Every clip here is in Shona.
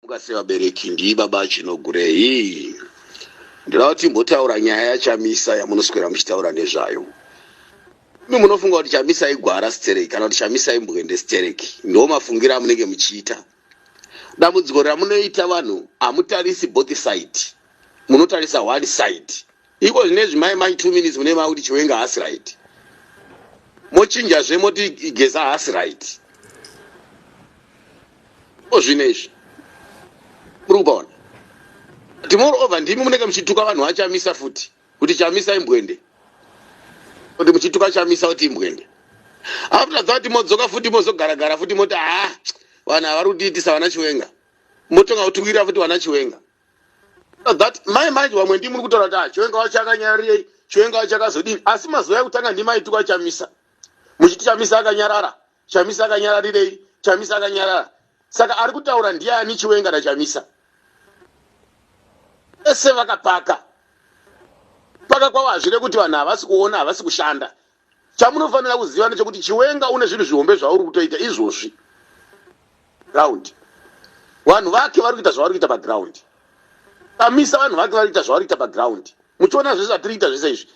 Muka sevabereki ndibaba Chinogurei. Ndinoda kuti timbotaura nyaya yaChamisa yamunoswera muchitaura nezvayo. Imi munofunga kuti Chamisa igwara stereki kana kuti Chamisa imbwende stereki. Ndiwo mafungiro amunenge muchiita. Dambudziko ramunoita vanhu hamutarisi both side. Munotarisa one side. Iko zvinezvi mai mai 2 minutes mune makuti Chiwenga haasi right. Mochinjazve moti Geza haasi right. Iko zvinezvi. Muri kupaona. But moreover ndimi munenge muchituka vanhu vaChamisa futi kuti Chamisa imbwende. Kuti muchituka Chamisa kuti imbwende. After that modzoka futi mozogaragara futi moti ah vanhu ava vari kutiitisa vana Chiwenga. Motonga kutukirira futi vana Chiwenga. That mai manje vamwe ndimi muri kutaura kuti ah Chiwenga wacho akanyararirei, Chiwenga wacho akazodini. Asi mazuva ekutanga ndimi maituka Chamisa. Muchiti Chamisa akanyarara. Chamisa akanyararirei? Chamisa akanyarara. Saka ari kutaura ndiani Chiwenga naChamisa? Vese vakapaka. Paka kwavo hazvire kuti vanhu havasi kuona, havasi kushanda. Chamunofanira kuziva ndechekuti Chiwenga une zvinhu zvihombe zvauri kutoita izvozvi. Ground. Vanhu vake vari kuita zvavari kuita paground. Chamisa vanhu vake vari kuita zvavari kuita paground. Muchiona zvese zvatiri kuita zvese izvi.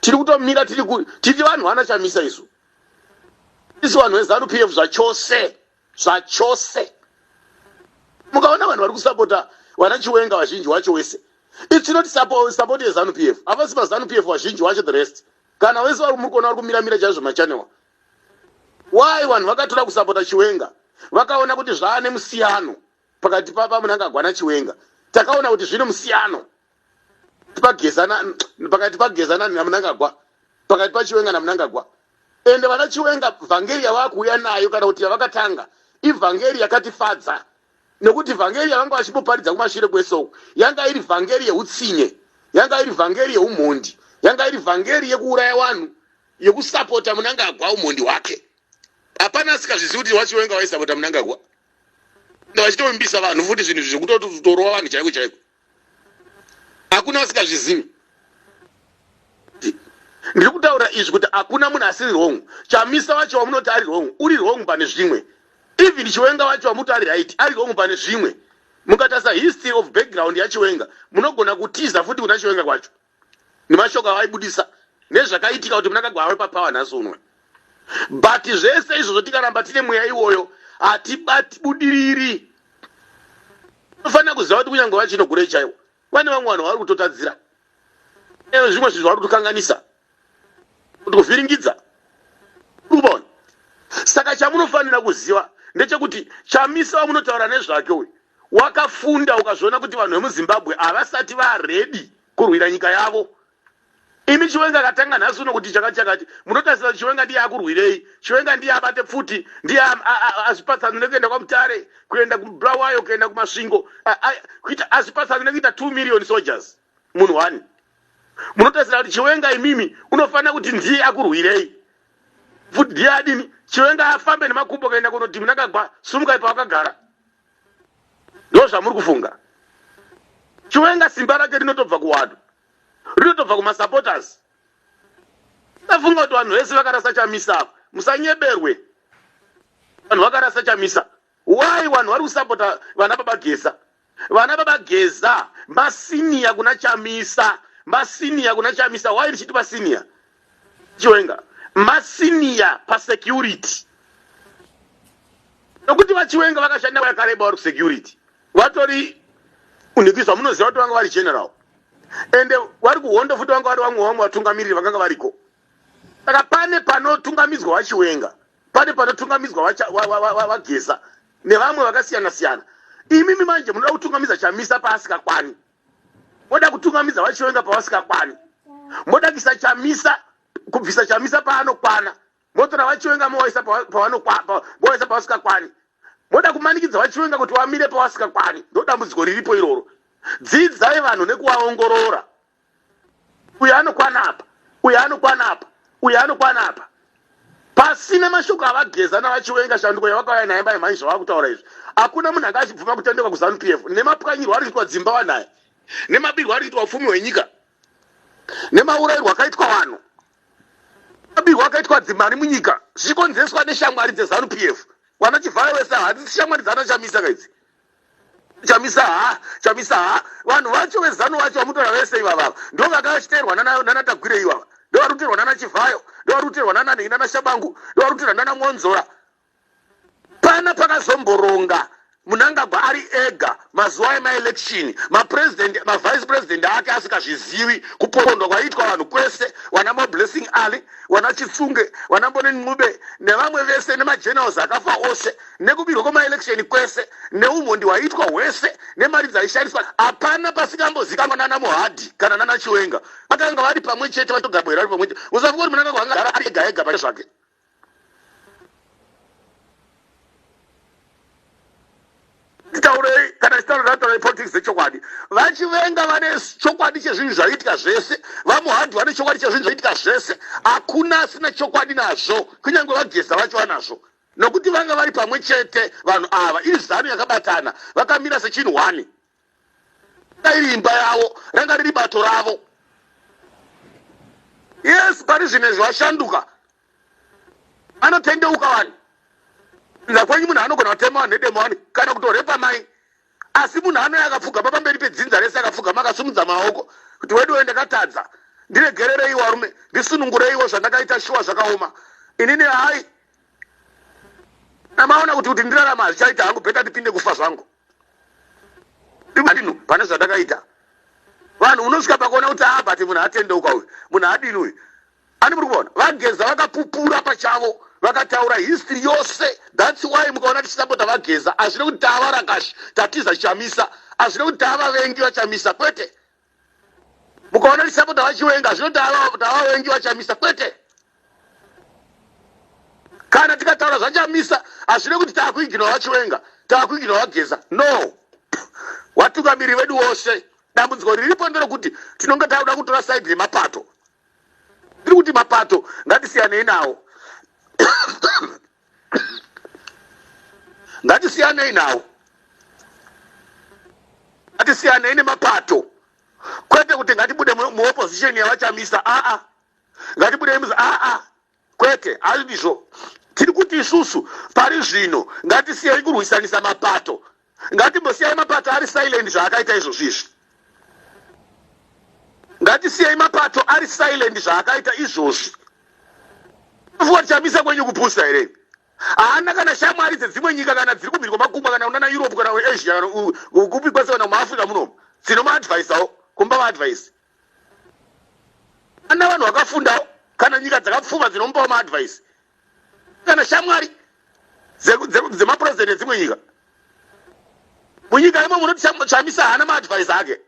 Tiri kutomira tiri tiri vanhu vana Chamisa isu. Isu vanhu veZanu PF zvachose zvachose. Mukaona vanhu vari kusapota vana Chiwenga vazhinji wacho wese. It's not support, support yeZanu PF. Havasi maZanu PF vazhinji wacho the rest. Kana vese vari muri kuona vari kumira mira chaizvo machannel. Why vanhu vakatora kusapota Chiwenga? Vakaona kuti zvaane musiyano pakati papa Mnangagwa naChiwenga. Takaona kuti zvine musiyano pageza pakati pageza naMnangagwa pakati paChiwenga naMnangagwa. Ende vana Chiwenga vhangeri yavakuuya nayo kana kuti yavakatanga ivhangeri yakatifadza nekuti vhangeri yavanga vachimboparidza kumashure kwese uku yanga iri vhangeri yeutsinye, yanga iri vhangeri yeumhondi, yanga iri vhangeri yekuuraya vanhu, yekusapota Mnangagwa umhondi hwake. Hapana asikazvizivi kuti waChiwenga waisapota Mnangagwa vachitovimbisa vanhu futi zvinhu izvi zvekutotorova vanhu chaiko chaiko. Hakuna asingazvizivi. Ndiri kutaura izvi kuti hakuna munhu asiri wrong. Chamisa wacho wamunoti ari wrong, uri wrong pane zvimwe. Even Chiwenga wacho wamuti ari right, ari wrong pane zvimwe. Mukatarisa history of background yaChiwenga, munogona kutiza futi kuna Chiwenga kwacho. Nemashoko avaibudisa nezvakaitika kuti Mnangagwa ave papower nhasi uno. But zvese izvozvo tikaramba tine mweya iwoyo hatibudiriri. Unofanira kuziva kuti kunyange vachinogurei chaiwo vane vamwe vanhu vavari kutotadzira zvimwe zvinhu zvavari kutokanganisa kuti kuvhiringidza urikuona. Saka chamunofanira kuziva ndechekuti Chamisa wamunotaura nezvake uyu wakafunda ukazviona kuti vanhu vemuZimbabwe havasati varedi kurwira nyika yavo. Imi Chiwenga akatanga nhasi uno kuti chakati chakati, munotarisira kuti Chiwenga ndiye akurwirei, Chiwenga ndiye abate pfuti, ndiye azvipatsanure kuenda kwaMutare, kuenda kuBulawayo, kuenda kuMasvingo, kuita azvipatsanure kuita 2 million soldiers munhu one. Munotarisira kuti Chiwenga imimi unofanira kuti ndiye akurwirei futi, ndiye adini? Chiwenga afambe nemakumbo kuenda kunoti Mnangagwa sumukai pawakagara. Ndozvamuri kufunga. Chiwenga simba rake rinotobva kuwanhu, rinotobva kumasupporters. Musafunga kuti vanhu vese vakarasa Chamisa ava, musanyeberwe. Vanhu vakarasa Chamisa. Why vanhu vari kusapota vana baba Geza? Vana baba Geza masenior kuna Chamisa, masenior kuna Chamisa. Why ndichiti masenior? Chiwenga masenior pasecurity. Nokuti vaChiwenga vakashanda nguva yakareba vari kusecurity. Vatori unhikiswa munoziva kuti vanga vari general. Ende vari kuhondo futi vanga vari vamwe vamwe vatungamiriri vakanga variko. Saka pane panotungamidzwa vaChiwenga, pane panotungamidzwa vaGeza nevamwe vakasiyana siyana. Imimi manje munoda kutungamidza Chamisa paasikakwani. Moda kutungamidza vaChiwenga pavasingakwani. Moda kuisa Chamisa, kubvisa Chamisa paanokwana. Motora vaChiwenga movaisa movaisa pavasingakwani. Moda kumanikidza vaChiwenga kuti vamire pavasingakwani. Ndodambudziko riripo iroro. Dzidzai vanhu nekuvaongorora. Uyu anokwana apa, uyu anokwana apa, uyu anokwana apa. Pasina mashoko avaGeza navaChiwenga shanduko yavakauya nayo mbai mhai zvavakutaura izvi. Hakuna munhu anga achibvuma kutendeka kuZanu PF nemapwanyirwo ari kuitwa dzimba vanhu aya, nemabirwo ari kuitwa upfumi hwenyika, nemaurayirwo akaitwa vanhu, mabirwo akaitwa dzimari munyika zvichikonzereswa neshamwari dzeZanu PF. Vana Chivhayo vese ava hadzisi shamwari dzaana Chamisa ka idzi. Chamisa ha, Chamisa ha. Vanhu vacho veZanu vacho vamutora vese ivava ndo vakachiterwa nana Tagwirei ivava, ndo vari kuterwa nana Chivhayo, ndo vari kuterwa nana nana Shabangu, ndo vari kuterwa nana Mwonzora. Pana pakazomboronga Mnangagwa ari ega mazuva emaelection, mapresident, mavice president ake asikazvizivi, kupondwa kwaiitwa vanhu kwese, wana Moblessing Ali, wana Chitsunge, wana Mboneni Ncube nevamwe vese, nemagenerals akafa ose, nekubirwa kwemaelection kwese, neumhondi hwaiitwa hwese, nemari dzaishandiswa, hapana pasingambozikanwa nana Mohadi kana nana Chiwenga. Vakanga vari pamwe chete, vachitogara vari pamwe chete. Usafunga kuti Mnangagwa anga ari ega ega pachezvake. Titaurei kana tichitaura tataura politics dzechokwadi. VaChivenga vane chokwadi chezvinhu zvaiitika zvese, VaMohadi vane chokwadi chezvinhu zvaiitika zvese. Hakuna asina chokwadi nazvo, kunyange VaGeza vacho vanazvo, nokuti vanga vari pamwe chete vanhu ava. Iri Zanu yakabatana, vakamira sechinhu one. Iri imba yavo, ranga riri bato ravo. Yes, pari zvino izvi vashanduka, anotendeuka vanhu. Dzinza kwenyu munhu anogona kutema vanhu nedemo wani kana kutorepa mai, asi munhu anouya akapfugama pamberi pedzinza rese, akapfugama akasumudza maoko kuti wedu wee ndakatadza, ndiregerereiwo varume, ndisunungureiwo zvandakaita, shuwa zvakaoma inini hai amaona kuti ndirarama hazvichaita hangu, better ndipinde kufa zvangu ndinu pane zvandakaita. Vanhu unosvika pakuona kuti ah, but munhu atendeuka uyu, munhu adini uyu. Ani muri kuona VaGeza vakapupura pachavo, vakataura history yose. That's why mukaona tichisapota VaGeza, hazvina kuti tava rakashi tatiza Chamisa, hazvina kuti tava vavengi vaChamisa, kwete. Mukaona tichisapota VaChiwenga, hazvina kuti tava vavengi vaChamisa, kwete. Kana tikataura zvaChamisa, hazvina kuti taakuiginwa VaChiwenga, taakuiginwa VaGeza, no. Vatungamiri vedu vose, dambudziko riripo nderekuti tinonge takuda kutora side remapato. Tiri kuti mapato ngatisiyanei nawo, ngatisiyanei nawo, ngatisiyanei nemapato. Kwete kuti ngatibude muopposition yaVaChamisa, aa, ngatibudei muzi, aa, kwete, hazvidizvo. Tiri kuti isusu pari zvino ngatisiyei kurwisanisa mapato, ngatimbosiyai mapato ari silent zvaakaita izvozvi izvi, ngatisiyei mapato ari silent zvaakaita izvozvi. Fuwa Chamisa kwenyu kupusa here? Haana kana shamwari dzedzimwe nyika, kana dziri kumhiri kwamakungwa, kana unana Europe, kana Asia, kana kupi kwese, kana muAfrica munomu, dzinomaadvaisawo kumupa maadvice. Ana vanhu vakafundawo, kana nyika dzakapfuma dzinomupawo maadvice, kana shamwari dzemapurezidendi edzimwe nyika. Munyika imo munoti Chamisa haana maadvice ake,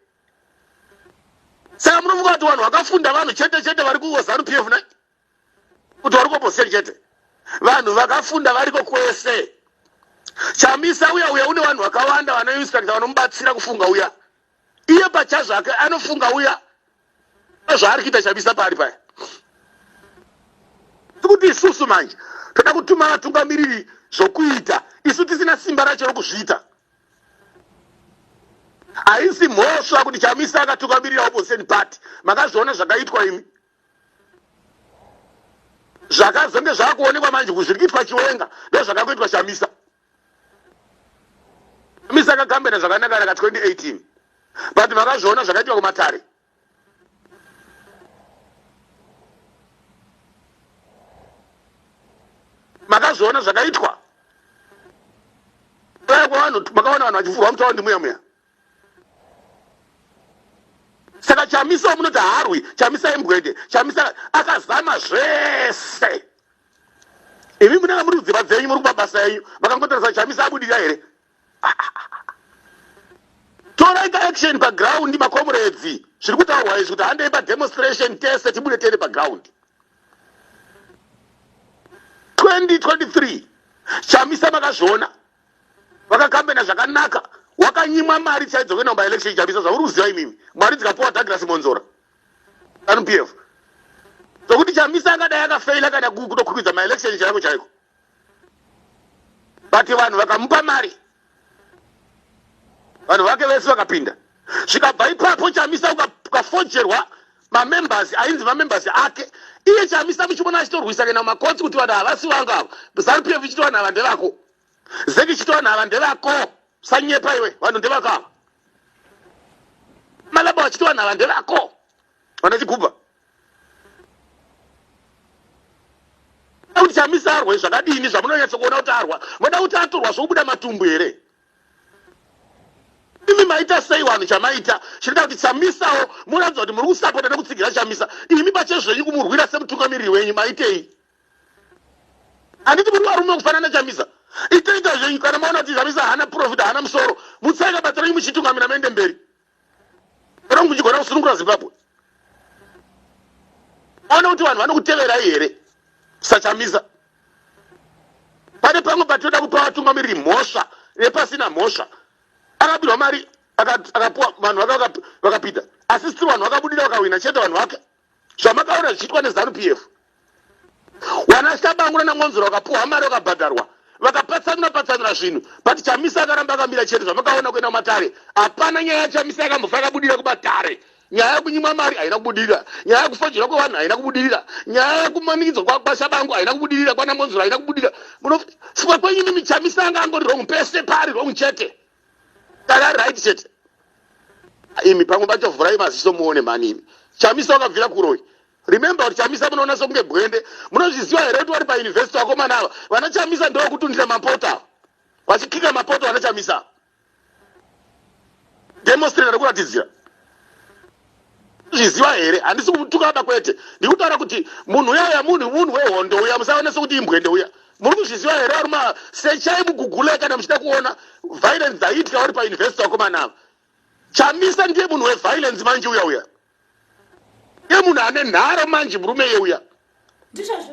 saka munofunga kuti vanhu vakafunda, vanhu chete chete vari kuZanu PF ne kuti vari kuopposition chete? Vanhu vakafunda variko kwese. Chamisa uya uya une vanhu vakawanda vanoinstructa, vanomubatsira kufunga uya. Iye pachazvake anofunga uya zvaari kuita. Chamisa pari paya kuti isusu manje toda kutuma vatungamiriri zvokuita, isu tisina simba racho rokuzviita. Haisi mhosva kuti Chamisa akatungamirira opposition party. Makazviona zvakaitwa imi, zvakazonge zvakuonekwa manje zviri kuitwa Chiwenga ndo zvakakuitwa Chamisa. Chamisa akakambena zvakanaka raka 2018, but makazviona zvakaitwa kumatare. Makazviona zvakaitwa vanhu, makaona vanhu vachipfurwa mutaundi muya muya. Saka Chamisa munoti haarwi, Chamisa imbwende, Chamisa akazama zvese. Imi munenge muri kudzimba dzenyu, muri kumabasa enyu, makangotarisa Chamisa abudirira here? Torai kaaction paground, macomrades. Zviri kutaurwa izvi kuti handei pademonstration tese, tibude tiende paground. 2023 Chamisa makazviona vakakambena zvakanaka, wakanyimwa mari chaidzo kuenda kumaelection Chamisa, zvauri kuziva imimi, mari dzikapuwa Douglas Monzora, ZANU PF, zvokuti Chamisa angadai akafeila kana kutokwikwidza maelection chaiko chaiko, but vanhu vakamupa mari, vanhu vake vese vakapinda. Zvikabva ipapo Chamisa ukafojerwa mamembers ainzi mamembers ake iye Chamisa, muchiona achitorwisa kuenda mumakotsi kuti vanhu havasi vangu ava, ZANU PF ichiti vanhu ava ndevako, ZEC ichiti vanhu ava ndevako. Sanyepa iwe, vanhu ndevako ava. Malaba vachiti vanhu ava ndevako. Vanachigubha. Kuti Chamisa arwe zvakadini zvamunonyatso kuona kuti arwa. Moda kuti atorwa zvokubuda matumbu here? Imi maita sei vanhu chamaita chinoita kuti Chamisawo muratidza kuti muri kusapota nekutsigira Chamisa. Imi pachezvenyu kumurwira semutungamiriri wenyu maitei? Handiti muri varume kufanana Chamisa. Itoita zvenyu kana maona kuti Chamisa haana profit haana musoro. Mutsai basa renyu muchitungamira muende mberi. Kana muchigona kusunungura Zimbabwe. Ona kuti vanhu vanokuteverai here saChamisa. Pane pamwe patinoda kupa vatungamiriri mhosva nepasina mhosva. Akabirwa mari akapuwa vanhu vake vakapinda asi still vanhu vakabudira vakawina chete vanhu vake. Zvamakaona zvichiitwa neZanu PF. Wana Shabangu nana Mwonzora vakapuwa mari vakabhadharwa vakapatsanura patsanura zvinhu but Chamisa akaramba akamira chete zvamakaona kuenda kumatare hapana nyaya yaChamisa yakambofa yakabudira kumatare nyaya yekunyimwa mari haina kubudirira nyaya yekufojerwa kwevanhu haina kubudirira nyaya yekumanikidzwa kwaShabangu haina kubudirira kwana Mwonzora haina kubudirira munofunga kwenyu mimi Chamisa anga angori wrong pese paari wrong chete Kana ari right chete. Imi pamwe pacho vhurai maziso muone mhani imi. Chamisa wakabvira kuroyi. Remember kuti Chamisa munoona sokunge bwende. Munozviziva here kuti vari pauniversity vakomana ava? Vana Chamisa ndovakutundira mapoto ava. Vachikika mapoto vana Chamisa. Demonstrate rekuratidzira. Zviziva here? Handisi kumutuka baba kwete. Ndikutaura kuti munhu uya uya munhu munhu wehondo uya musaone sekuti imbwende uya. Muri kuzviziva here varume ava? Sechai mugugule kana muchida kuona violence dzaiitika vari pauniversity vakomana ava. Chamisa ndiye munhu weviolence manje uya uya. Ndiye munhu ane nharo manje murume iye uya. Ndizvozvo.